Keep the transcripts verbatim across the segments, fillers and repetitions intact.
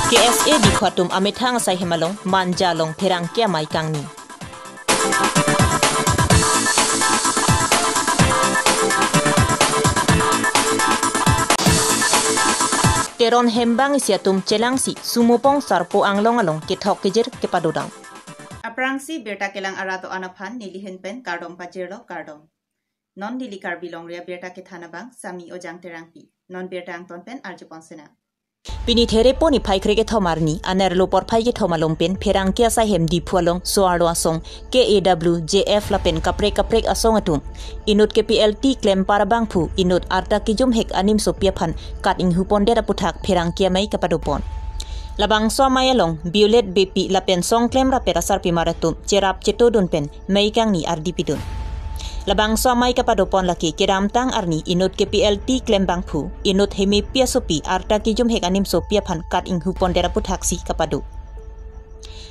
K S A Diphu atum amethang asai hem along Manja along pherangke amei kangni. Teron hembang isi atum chelangsi Sumopong Sarpo Anglong along kethok kejir kepadodam. Aphrangsi birta kelang arat do-an aphan nelihin pen kardom pajirlo, kardom. Non neli Karbi Longri Abirta kethan abang Sami Ojang Terangpi. Non birta angton pen arjupon sena. Pini Therepo niphai krekethom arni, anerlo porphai kethom along pen pherangke asai hem Diphu along so-arlo asong K A W J F lapen kaprek kaprek asong atum inut K P L T klempar abangphu inut arta kejumhek animsopi aphan kat inghupondet aputhak pherangke amei kapadopon. Labangso amei along Violet Beypi lapen songklem rapet asarpimar atum cherap chetodun pen mei kangni ardi pidun. Labangso amei kapadopon lake kedamtang arni inut K P L T klembangphu inut Hemepi asopi arta kejumhek animsopi aphan kat inghupondet aputhaksi kapado.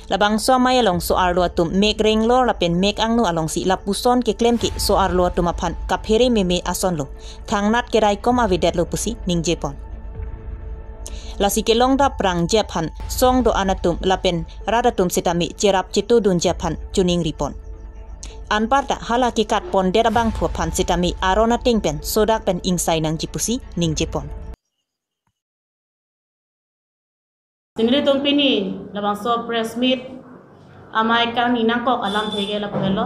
Labangso amei along so-arlo atum mek renglor lapen mek angno alongsi lapuson keklem ke so-arlo atum aphan kaphere meme asonlo thangnat keraikom avedetlo pusi ningjepon. Lasi kelong dap prangji aphan song do-an atum lapen rat atum sitame cherap chetodunji aphan chuningripon. Anparta hala kekatpondet abangphu aphan sitame aron ateng pen sodak pen ingsai nangji pusi ningjepon. Nelitum pini labangso press meet amei kangni nangkok alamthe ke lapu helo.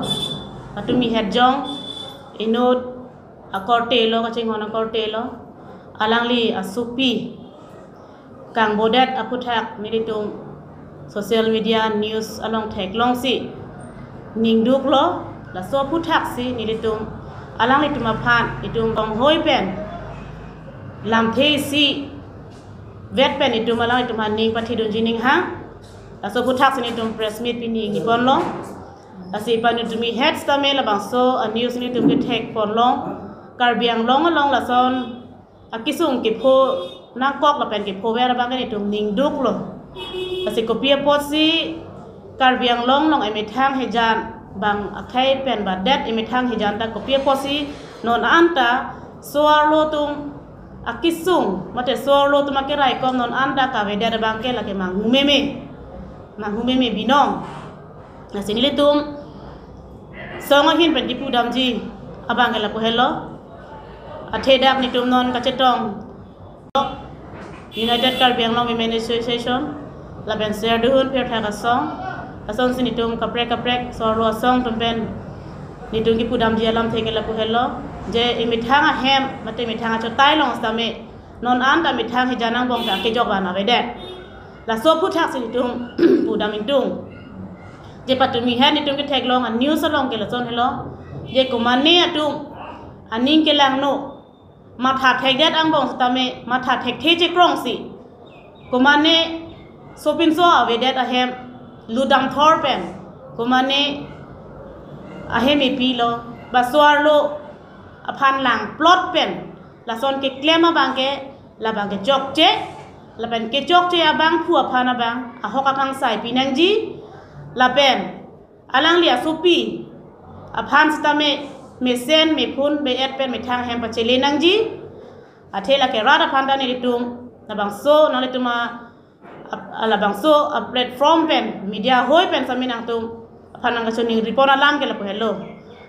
Patumi hetjong inut akorte lo, kachinghon akorte lo, alangli asopi kangbodet aputhak nelitum social media news along theklongsi ningduklo. Laso aputhak si nelitum alanglitum aphan itum tonghoi pen lamthe isi vet pen itum alanglitum aphan ning pathidunji aning hang. Laso aputhak si nelitum press meet pini ngiponlo. Lasi patumi het sitame labangso a news nelitum kethekponlong, Karbi Anglong along lason akesung kepho nangkok lapen kephover abang ke nelitum ningduklo. Lasi kopi apotsi Karbi Anglong along emethang hejan bang akhei pen badet emethang hejan ta kopi apotsi non anta so-arlo atum akesung mate so-arlo atum akeraikom non anta kavedet abang ke lake manghumeme, manghumeme binong. Lasi nelitum song ahin pen kipudamji abang ke lapu helo. Athe dak nelitum non kachetong United Karbi Anglong Women Association lapen Serdihun Pirthak Asong, asonsi nelitum kaprek kaprek so-arlo asong atum pen nelitum kipudamji alamthe ke lapu helo. Je emethang ahem mate emethang achotai along sitame non anta emethang hejan angbong ta kejok van avedet. Laso aputhak si nelitum pudam ingtung. Je patumi het nelitum ketheklong a news along ke lason helo. Je komane atum aning kelangno matha thekdet angbong sitame matha thekthe chekrongsi komane sopinso avedet ahem ludam thor pen komane ahem epilo ba so-arlo aphan langplot pen lason keklem abang ke labang ke chokche, lapen kechokche abangphu aphan abang ahok akangsai pinangji, lapen alangli asopi aphan sitame mesen mephun be-et pen methang hem pachele nangji. Athe lake rat aphan ta nelitum labangso nanglitum a ap-, labangso a platform pen media hoi pen sitame nangtum aphan nangkachoningripon alam ke lapu helo.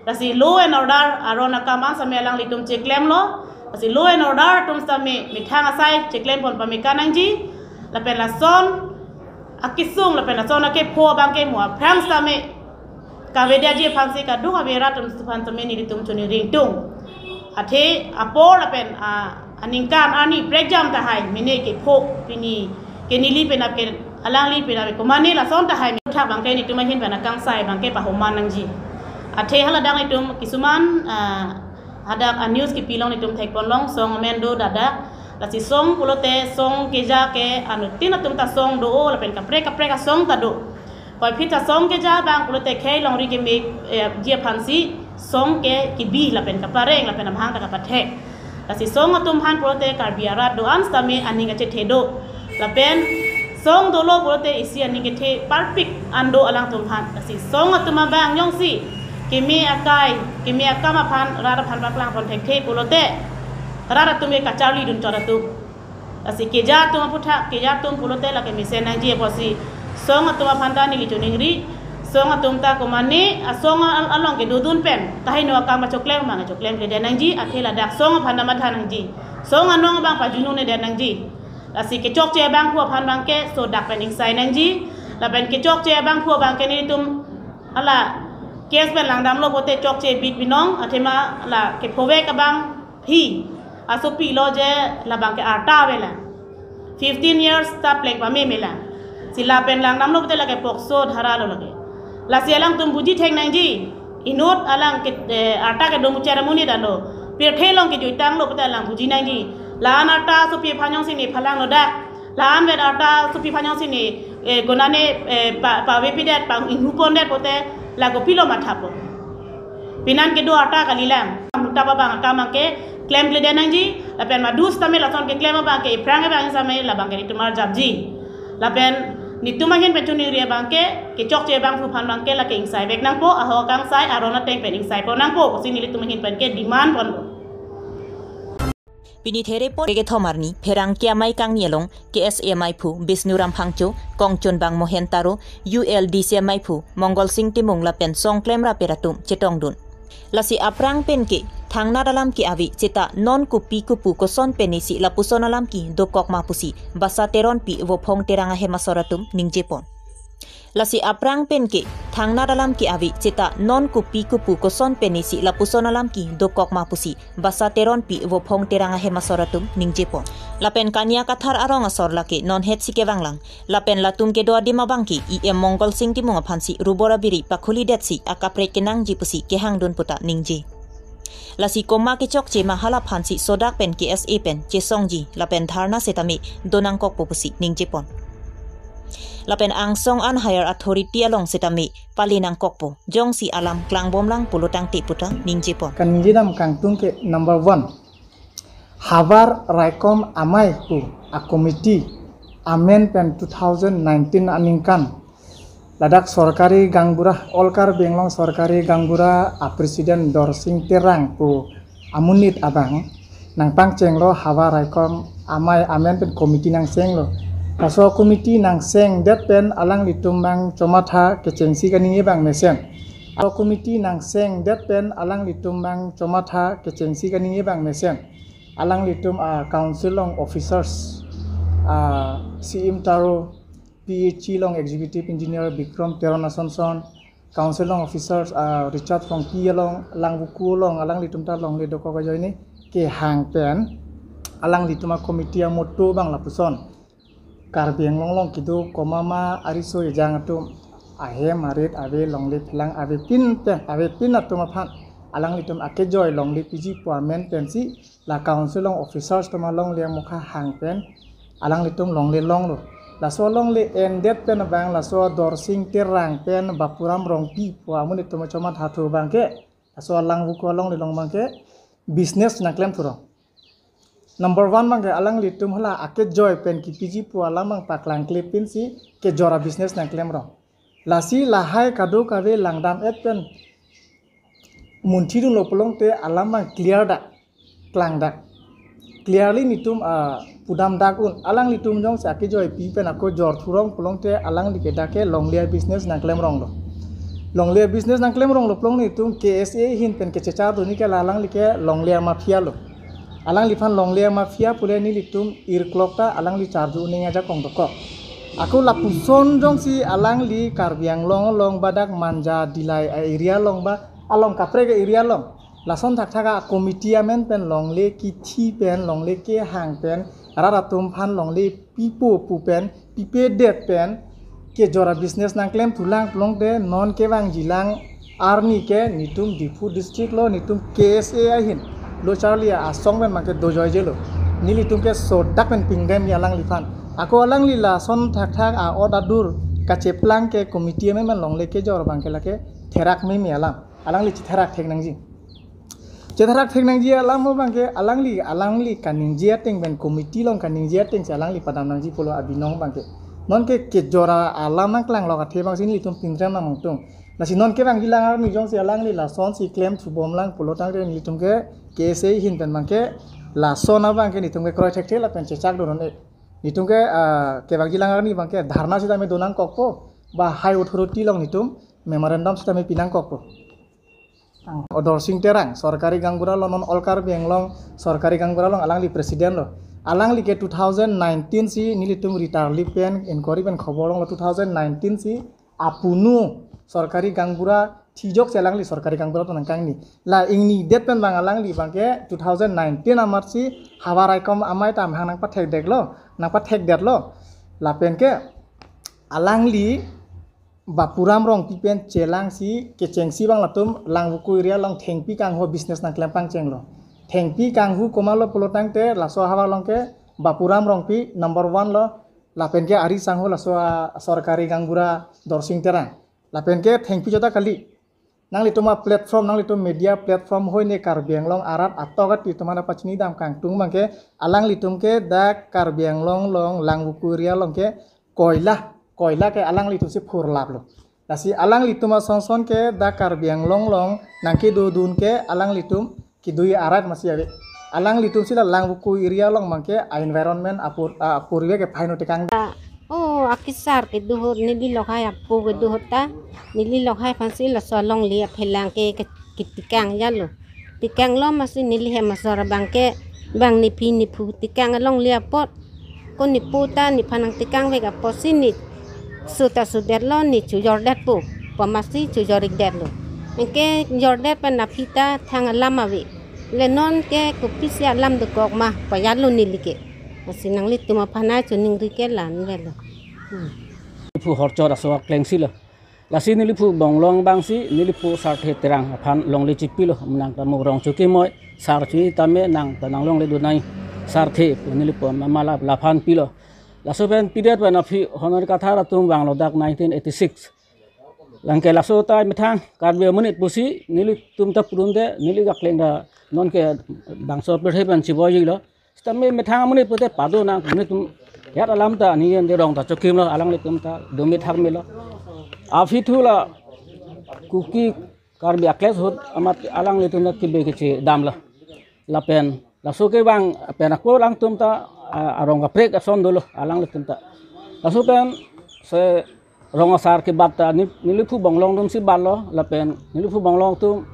Lasi law and order aron akam an sitame alanglitum cheklemlo. Lasi law and order atum sitame methang asai cheklempon pame kanangji. Lapen lason akesung lapen lason akepho abang ke mo aphrang sitame kavedetji aphansi kadokave rat atum aphan sitame nelitum choningri ingtung. Athe apor lapen a aningkan arni prekjam tahai mene kepho pini ke neli penap ke alangli penap ke komane lason tahai methak abang ke nelitum ahin pen akangsai abang ke pahoman nangji. Athe haladang nelitum kisuman, ah, hadak a news kipilong nelitum thekponlong song amen do dadak. Lasi song pulote song keja ke anuttin atum ta song do-o lapen kaprek kaprek asong ta do. Koiphit ta song keja abang pulote khei longri keme, eh, ji aphansi song ke kebi lapen kapareng lapen amahang ta kapathek. Lasi song atum aphan pulote Karbi arat do-an sitame aning kachethe do. Lapen song dolo pulote isi aning kethe parpik an do alangtum aphan. Lasi song atum abang jongsi keme akai, keme akam aphan rat aphan paklangpon thekthe pulote rat atum ke kacharlidun chot atum. Lasi keja atum aphuthak, keja atum pulote lake mesen nangji apotsi song atum aphan ta neli choningri, song atum ta komane asong al-, along kedodun pen tahai no akam achoklem abang choklem klemkledet nangji, athe ladak song aphan ta matha nangji, song anong abang pajunune det nangji. Lasi kechokche abangphu aphan abangke sodak pen ingsai nangji. Lapen kechokche abangphu abangke nelitum hala case pen langdamlo pote chokche bit binong, athema la kephovek abang hi asopi lo je labangke arta avelang. Fifteen years ta pleng pame melang. Si lapen langdamlo pote lake POCSO dhara lo lake. Lasi alangtum buji thek nangji. Inut alang ke, eh, arta kedom uchar amonit alo. Pirthe along kejuitanglo pote alang buji nangji. La-an arta asopi aphan jongsi ne phalang lo dak. La-an vet arta asopi aphan jongsi ne, eh, konane, eh, pa, pavepidet, pa-inghupondet pote la kopilo mathapo. Pinan kedo arta kalilang. Mutap abang akam abangke klemkledet nangji. Lapen madus tame lason keklem abangke iphrang abang same labangke nelitum arjapji. Lapen nelitum ahin pen choningri abangke kechokche abangphu aphan abangke lake ingsaivek nangpo, ahok akangsai aron ateng pen ingsaipo nangpo pusi nelitum ahin penke demand ponpo. Pini Therepo kethom arni Pherangke amei kangni along K S A ameiphu Bisnuram Phangcho, kongchunbang Mohen Taro, U L D C ameiphu Mongol Sing Timung lapen song klemrap atum chetongdun. Lasi aphrang penke thangnat alam ke-ave seta non kopi kopu koson pensi lapuson alam ke dokok ma pusi Basa Teronpi Vophong Terang ahem asor atum ningjepon. Lasi aphrang penke thangnat alam ke-ave seta non kopi kopu koson pensi lapuson alam ke dokok ma pusi Basa Teronpi Vophong Terang ahem asor atum ningjepon. Lapen Kania Kathar arong asor lake non hetsi kevanglang. Lapen latum kedo adim abangke E M Mongol Sing Timung aphansi rubor abiri pakhulidetsi akaprek kenangji pusi kehangdun puta ningje. Lasi koma kechokche ma hala aphansi sodak pen K S A pen chesongji lapen dharna setame donangkokpo pusi ningjepon. Lapen angsong an higher authority along setame pali nangkokpo, jongsi alam klangbomlang pulotangte puta ningjepon. Kaningjedam kangtung ke number one, Havar Raikom amei pu a committee amen pen two thousand nineteen aningkan ladak sorkari gaonbura, All Karbi Anglong sorkari gaonbura a president Dorsing Terang pu amonit abang nangpangchenglo Havar Raikom amei amen pen committee nangchenglo. Laso committee nangchengdet pen alanglitum abang chomatha kechengsi kaningje abang mesen. Laso committee nangchengdet pen alanglitum abang chomatha kechengsi kaningje abang mesen. Alanglitum a council along officers, a C M Taro, P H E along executive engineer Bikram Teron asonson, council along officers, a Richard Rongpi along, Langvoku along, alanglitum ta longle dokok ajoine kehang pen alanglitum a committee a motto abang lapuson. Karbi Anglong along kedo komat ma ariso ejang atum ahem arit ave longle phelang avepin pen, avepin atum aphan alanglitum akejoi longle piji pu amen pensi la council along officers atum alongle amokha hang pen alanglitum longle longlo. Laso longle endet pen abang laso Dorsing Terang pen Bapuram Rongpi pu amonit atum chomatha thu abangke, laso Langvoku alongle along abangke business nangklemthu rong. Number one abangke alanglitum hala akejoi pen kepiji pu alam abang paklangkle pinsi kejor a business nangklem rong. Lasi lahai kadokave langdam-et pen munthidunlo pulote alam abang clear dak, klang dak. Clearly netum, ah, pudam dak un. Alanglitum jongsi akejoi pi pen ako jorthu rong pulote alangli ke dak ke longle a business nangklem ronglo. Longle a business nangklem ronglo pulote netum K S A ahin pen kechechar duni ke la alangli ke longle a mafia lo. Alangliphan longle a mafia pule nelitum irklok ta alangli charju uning ajakong dokok. Ako lapuson jongsi alangli Karbi Anglong along ba dak Manja Dillai a area along ba along kaprek a area along lason thakthak a committee amen pen longle kithi pen longle kehang pen rat atum aphan longle pipo pu pen pipedet pen kejor a business nangklemthulang pulote non kevangjilang arni ke netum Diphu district lo netum K S A ahin lo charli asong pen abangke dojoijelo. Nelitum ke sodak pen pingdamji alangliphan. Ako alangli lason thakthak a-ot adur kacheplang ke committee amen pen longle kejor abangke lake therak meme alam. Alangli chetherak thek nangji. Chetherak thek nangji alam abangke alangli, alangli kaningje ateng pen committee along kaningje atengsi alangli padam nangji pulo abinong abangke. Nonke kejor a alam nangklanglok athe abangsi nelitum pingdam nangmongtung. Lasi non kevangjilang arni jongsi alangli lasonsi klemthubomlang pulotangte nelitum ke K S A ahin pen abangke Laso na abangke netum ke kroi thekthe lapen chechak do non-e. Netum ke, ah, kevangji alang arni abangke dharna sitame donangkokpo, ba high authority along netum memorandum sitame pinangkokpo. Ang Dorsing Terang, sorkari gaonbura lo, non All Karbi Anglong sorkari gaonbura along alangli president lo. Alangli ke two thousand nineteen si nelitum ritarli pen inquiry pen khobor longlo, two thousand nineteen si apunu sorkari gaonbura thijok si alangli sorkari gaonbura atum nangkangni. La ingnidet pen abang alangli abangke two thousand nineteen amar si havar raikom amei ta amahang nangpathekdetlo, nangpathekdetlo. Lapen ke alangli Bapuram Rongpi pen chelangsi kechengsi abang latum Langvoku area along thengpi kanghu business nangklem pangchenglo. Thengpi kanghu komatlo pulo tangte laso ahavar along ke Bapuram Rongpi number one lo, lapen ke ari sangho laso asorkari gaonbura Dorsing Terang. Lapen ke thengpi chot ta kali. Nanglitum aplatform, nanglitum media platform hoi ne Karbi Anglong arat atok ati atum aphan pachinidam kangtung abangke alanglitum ke dak Karbi Anglong along Langvoku area along ke koila, koila ke alanglitum si phurlaplo. Lasi alanglitum asonson ke dak Karbi Anglong along nangkedodun ke alanglitum kedo arat masi ave. Alanglitum si la Langvoku area along abangke a environment apor, a poribesh ke phaino tekang. Oh, akesar kedo ahut neli lokhai apo kedo ahut ta, neli lokhai aphansi laso alongle aphelang ke, ke, ketekang jalo. Tekanglo masi neli hem asor abangke bang nephi nephu tekang alongle apot. Ko nepo ta nephan nangtekangvek apotsi ne su ta sudetlo, ne chojordetpo. Pamasi chojor-ikdetlo. Anke jordet pen aphi ta thang alam ave. Le non ke kopisi alam dokok ma pajalo neli ke. Lasi nanglitum aphan ai choningri ke la-an avelo. Hmm. Phu horchor aso akleng si lo. Lasi neliphu Bonglong abangsi neliphu Sarthe Terang aphan longle chipilo, nang ta mo rong chokimoi, sar chotame nang ta nanglongle dunai, Sarthe pu neliphu mama la laphan pilo. Laso pen pidet pen aphi Honori Kathar atum vanglo dak nineteen eighty-six. Lake laso ta methang Karbi amonit pusi nelitum ta pudunde, neli akleng ta nonke bangso pirthe pen chiboijilo. Sitame methang amonit pute pado nang, amonit atum ajat alam ta ani yen de rong ta chokimlo, alanglitum ta dumi thakmelo. Aphi thu la Kuki Karbi akles ahut amat alanglitum ta kibe kichi damlo. Lapen laso kevang pen ako alangtum ta, ah, arong kaprek ason dolo alanglitum ta. Laso pen se rong asar kebat ta ni, neliphu Bonglong atumsi batlo, lapen neliphu Bonglong atum,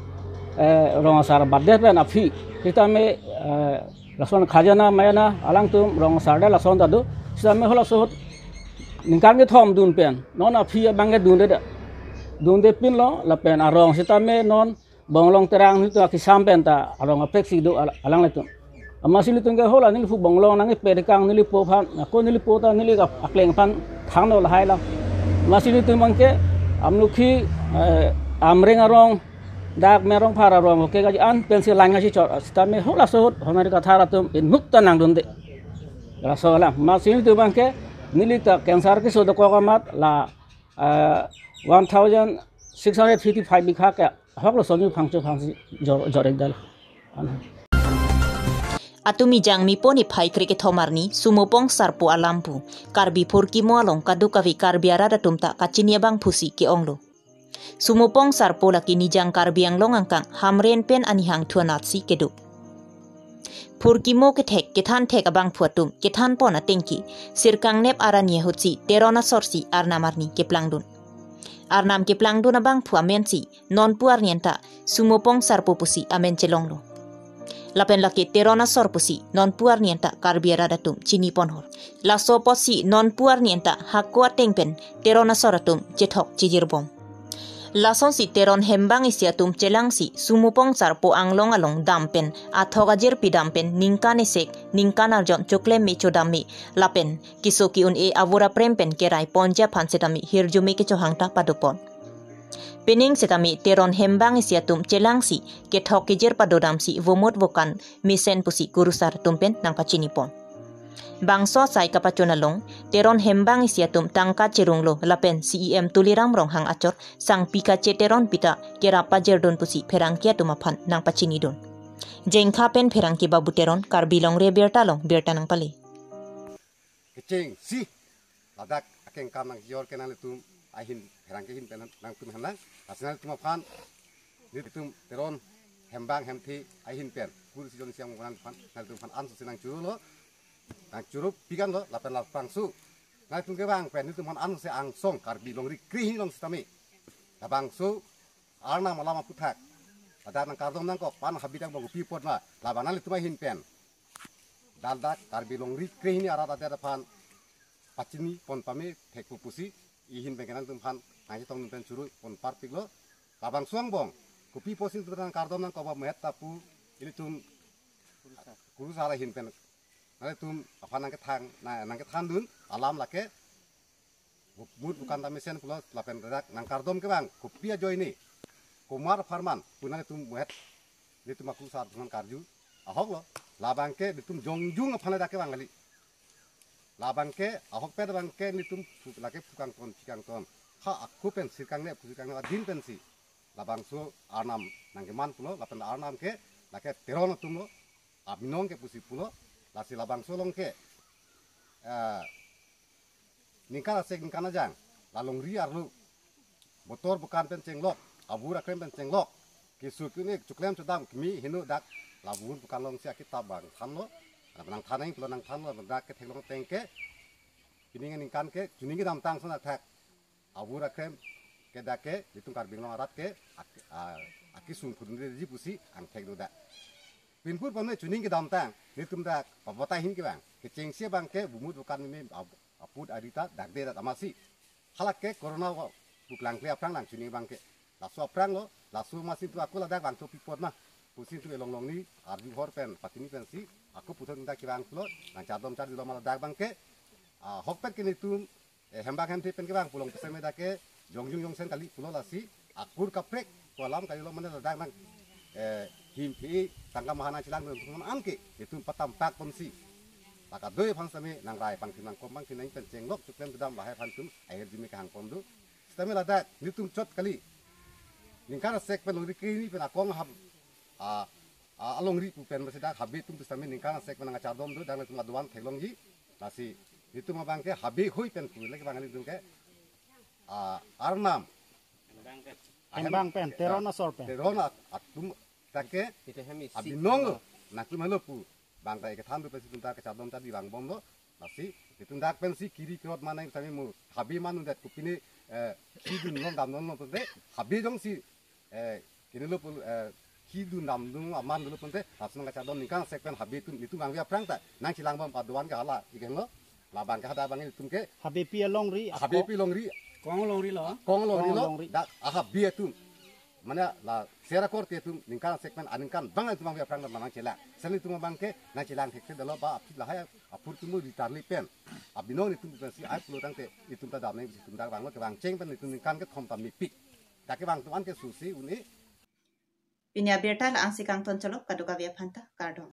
eh, rong asar batdet pen aphi. Sitame, eh, lason khajana mayana alangtum rong asar det lason ta do. Sitame halaso ahut ningkan kethom dun pen non aphi abangke dunde da. Dunde pinlo lapen arong sitame non Bonglong Terang netum akesam pen ta arong kaprek si do al-, alanglitum. Amatsi nelitum ke hala neliphu Bonglong nangkepe tekang nelipo aphan, ako nelipo ta neli ak-, akleng aphan thangno lahai la. Amatsi nelitum abangke Amlukhi, eh, Amreng arong, dak Merongphar arong, oke kaji an pensi lang asi chot, sitame halaso ahut Honori Kathar atum inut ta nangdunde. Laso alam. Amatsi nelitum abangke neli ta cancer keso dokok amat la, eh, one thousand six hundred fifty-five bikha ke ahok lo sonju phangcho phangsi jor, jor-ikdetlo. Atum ijang mipon iphai kre kethom arni Sumopong Sarpo alam pu Karbi Phurkimo along kadokave Karbi arat atum ta kachini abangphusi ke-onglo. Sumopong Sarpo lake nijang Karbi Anglong angkang Hamren pen anihang thu anatsi kedo. Phurkimo kethek kethan thek abangphu atum kethanpon atengke Sirkangnep arani ahutsi Teron asorsi arnam arni keplangdun. Arnam keplangdun abangphu amensi nonpu arni anta Sumopong Sarpo pusi amen chelonglo. Lapen lake Teron asor pusi nonpu arni anta Karbi arat atum chinipon hor. Laso apotsi nonpu arni anta hako ateng pen Teron asor atum chethok chijirbom. Lasonsi Teron hembang isi atum chelangsi Sumopong Sarpo anglong along dam pen athok ajirpi dam pen ningkan isek ningkan arjon choklem me chodam me lapen keso ke-un-e avur aprem pen kerai ponji aphan setame hirjume kechohang ta padopon. Pining setame Teron hembang isi atum chelangsi kethok kejir padodamsi vomut vokan mesen pusi kurusar atum pen nangpachinipon. Bangso asai kapachun along, Teron hembang isi atum tangka cherunglo lapen C E M Tuliram Ronghang achor sangpi kache Teronpi ta kerap pajirdun pusi pherangke atum aphan nangpachinidun. Jengkha pen pherangke Babu Teron, Karbi Longri Abirta along birta nangpale. Kechengsi ladak akengkam nangjor ke nanglitum ahin pherangke ahin pen nangtum henlang, lasi nanglitum aphan nelitum Teron hembang hemthe ahin pen Kursi jon siang nangphan, nangtum phan anso si nangchuru lo. Nangchuru pikan lo, lapen labangso nangtum kevang pen nangtum phan anso si angsong Karbi longri krehini along sitame. Labangso Arnam alam aputhak, ladak nangkardom nangkok, pan habitang bang kopi apot ma, labang nanglitum ahin pen. Dak dak Karbi longri krehini arat adet aphan pachini pon pame thekpo pusi, ihin pen ke nangtum phan nangchetong pen churu pon parpik lo. Labangso angbong, kopi apotsi nangtum nangkardom nangkok ba mehet ta pu, ilitum kurusar ahin pen nanglitum aphan nangkethang, na, nangkethandun alam lake mut bukan ta mesen pulo, lapen dak nangkardom kevang kopi ajoine, komat apharman pu nanglitum mehet, ilitum akurusar aphan karju ahok lo. Labang ke ilitum jongjung aphan dak kevang kali. Labang ke ahokpet abang ke ilitum phu-, lake phukangton phikangton, ha ako pen sirkangne, phusirkangne adin pensi labangso Arnam nangkeman pulo, lapen Arnam ke lake Teron atum lo, abinong ke pusi pulo. Lasi labangso along ke, eh, ningkan asek ningkan ajang, la longri arlo, botor bukan pen chenglok, abur akrem pen chenglok, keso kini chuklem chudam kimi heno dak, la bur bukan alongsi akitap abang thanlo, nangthan nang pulo nangthanlo, dak ketheklong ateng ke, pini ningkan ke, chuning kedamtang son athak, abur akrem ke dak ke, ilitum Karbi Anglong arat ke, ak-, a-, akesung phudundeji pusi angthek do dak. Pinpur pame chuning kedamtang, ilitum dak pabatai ahin kevang, kechengsi abang ke, bumut bukan meme ab-, aput arita dakde dak amatsi. Halake corona wa buklangkle aphrang lang chuning abang ke. Laso aphrang lo, laso amatsi tu ako ladak bang chopi apot ma. Pusi tu elong longni arju hor pen, pachini pensi, ako puthot dak kevang pulo, nangchardom charjulo ma ladak abang ke. Ah, ahokpet ke ilitum, eh, hembang hemthe pen kevang pulo pu seme dak ke, jongjung jongsen kali pulo lasi, akur kaprek, pu alam kalilo mane ladak nang, eh, him phi, tangka maha nangchelang dun tum an ke, ilitum patam pak ponsi. Lake doi aphan seme nangrai pangthin nangkom pangthin nang pen chenglok chuklem kedam lahai aphan tum, ahirjume kehang pon do. Sitame ladak, ilitum chot kali. Ningkan asek pen longri krehini pen akong hap, a, a, alongri pu pen masi dak habe atum pu sitame ningkan asek pen nangkachardom do, dak ilitum aduan theklongji. Lasi, ilitum abang ke habe hoi pen pu, lake bang ilitum ke, a, Arnam. Hembang pen, Teron asor pen. Teron at-, atum dak ke, Kita hem isi. Abinong lo, nangtum helo pu. Bang ta kethan do pensi ilitum ta kachardom ta di bang bom lo. Lasi, ilitum dak pensi kiri kerot manang sitame mu. Habe manun det kopine, eh, khidun long dam long long pente. Habe jongsi, eh, kini lo pu, eh, khidun dam dung aman dolo pente. Lason kachardom ningkan asek pen habe atum, ilitum bang aphrang ta nangchelang bom aduan ke hala, ikeng lo. Labang ke hadak abang ilitum ke. Habepi alongri, Habepi alongri. Kong longri lo. Kong longri Kong lo. Longri. Dak ahabe atum. Mane la sera korte atum ningkan asek pen aningkan bang atum bang aphrang nangchelang. Sel ilitum abang ke nangchelang thekse dolo ba aphi lahai apur atum ritar li pen. Abinong ilitum pensi ai pulo tangte ilitum ta damnang ilitum dak bang lo kevang cheng pen ilitum ningkan kethom ta mepik. Dak kevang atum an ke susi un-e. Pini abirta la-an si kangton cholo, kadokave aphanta kardom.